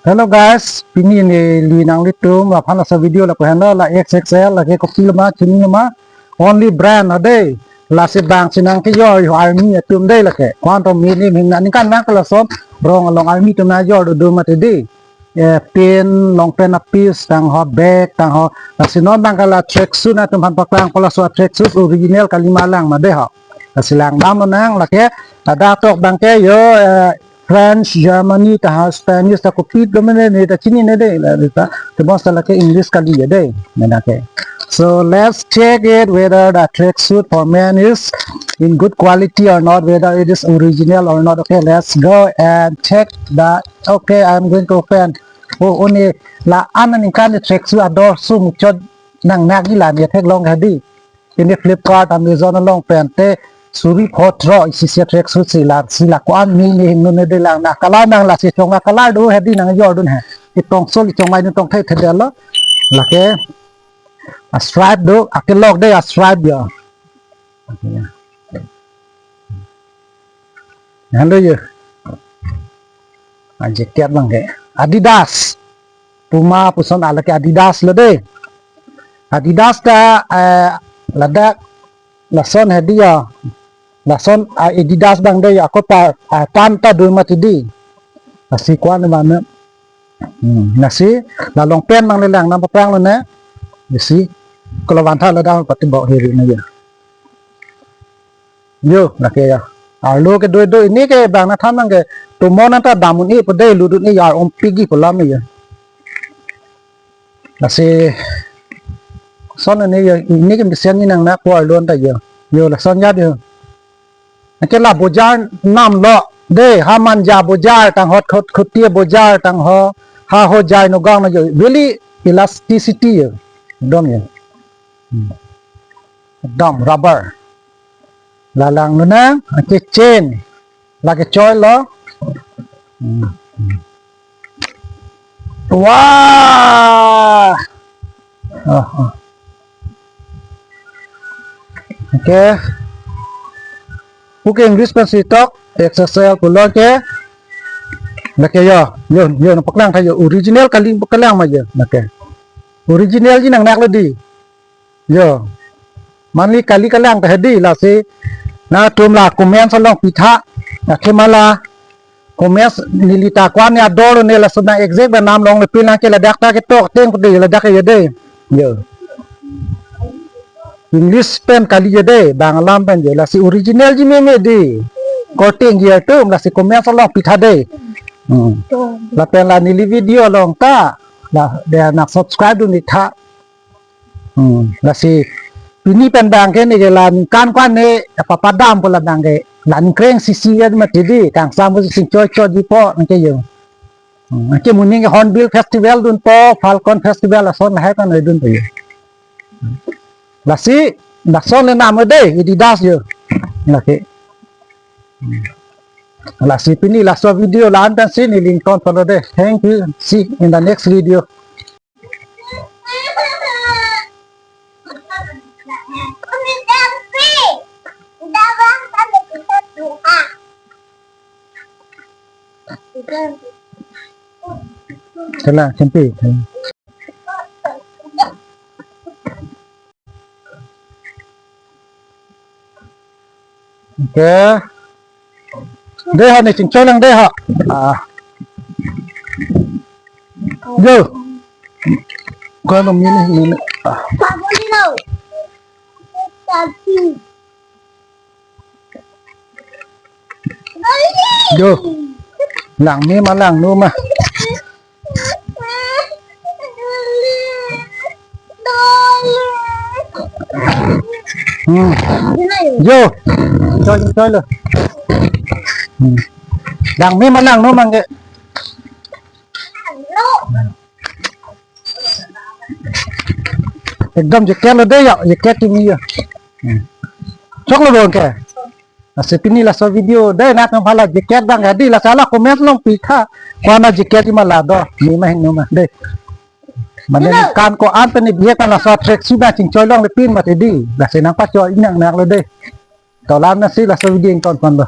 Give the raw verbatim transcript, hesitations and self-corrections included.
Hello guys, pini neli nanglitum aphan laso video lapu henlo, la X X L, lake kopilo ma, chinilo ma, only brand ade. Lasi bang si nangkejor yo army atum dei lake. Ko-an to mini ming na ningkan nang ke lason rong along army atum nangkejor do do mati dei. Eh, pant, long pant a piece tang ho, bag tang ho. Lasi non bang ke la tracksuit atum aphan paklang, ko laso tracksuit original kali ma lang ma dei ho. Lasi langdamnang lake, ladak tok bang ke yo, eh, French, Germany, ta ha Spanish, ta kopi do mene ne ta chinine dei, la ta, te bos ta lake English kali ye dei, mena ke. So let's check it whether the tracksuit for men is in good quality or not, whether it is original or not. Okay, let's go and check the, okay, I'm going to open. Oh, oh ne, la-an aningkan tracksuit ador sum chot nang nagi la ne theklong hadi. Pini Flipkart, Amazon along pen te suri photro isi si tracksuit si la, si la ko-an mi mi hingno ne dei lang na color nang lasi chong a color do hadi nangjor dun he. Itong sol ichong ai nutong thai thedel lo. Lake a stripe do, akelok dei a stripe yo. Hello yo. A jacket bang ke Adidas. Puma puson a lake Adidas lo dei. Adidas ta, eh, ladak lason hadi ya. Lason, ah, Adidas bang dei ya, ako pa, ah, pant ta do mati dei. Lasi ko-an mana. Hmm, lasi la long pant bang le lang nang paprang lo ne. Lasi ko la van tha ladak pati bok hiri ne ya. Yo, lake ya. Arlo ke do do, ini ke bang na than nang ke tumon anta damun i pu dei, ludun i ya om pigi pu lam ya. Lasi son ini ya, ini ke mesen ni nang na ko arlo anta ya. Yo, lason ya dei. Ke la bojar nam lo dei, ha Manja bojar tang ho, Khut-, Khutia bojar tang ho, ha Hojai Nagaon na yo. Very elasticity ya. Dong ya. Hmm. Ekdom rubber. La langnang, okay, chain. Lake choi lo. Hmm. Wah. Ah, ah. Okay. Puke English pensi tok, X X L pulo ke. Lake yo, yo, yo, nang paklang tha yo, original kali paklang ma yo. Okay. Original ji nang nak lo dei. Yo. Mane kali kalang ta hadi lasi. Nangtum la comments along pitha. Lake ma la comments neli ta ko-an ya ador ne lason na exact ba nam longle pin nang ke ladak ta ketok teng pu dei ladak ya dei. Yo. English pen kali ya dei, bang alam pen ya lasi original ji meme dei. Korte ingjir atum lasi comments along pitha dei. Hmm. Lapen la neli video along ta la dei nang subscribe dun tha. Hmm, lasi pini pen bang ke ne ke la ningkan ko-an ne papadam pu la bang ke la ningkreng sisi ya mati dei, kangsam pu sing choi choi dei po nang ke yo. Hmm, nang ke moning ke Hornbill Festival dunpo, Falcon Festival lason lahai kan dunpo yo. Lasi lason le nam dei, Adidas yo. Lake. Hmm. Lasi pini laso video la-an pensi neli ingtonpon lo dei. Thank you. See in the next video. Kena, kempi. Okay. Dei ha ne chingchoi lang dei ha. Ah. Yo. Ko no mini mini. Ah. Yo. Langme ma langno ma. Hmm. Yo. Choi, choi lo. Hmm. Langme ma langno ma ke. Ekdom jacket lo dei yo, jacket kimi yo. Hmm. Chok lo bang ke. Lasi pini laso video dei nangtum hala jacket bang hadi lasi la comment along pitha. Ko-an a jacket ma la do, ne ma hingno ma dei. Mane ningkan ko-an pen ne bihek kan laso tracksuit nang chingchoi longle pin mati dei. Lasi nang pachoi nang nak lo dei. To la-an si laso video ingtonpon lo.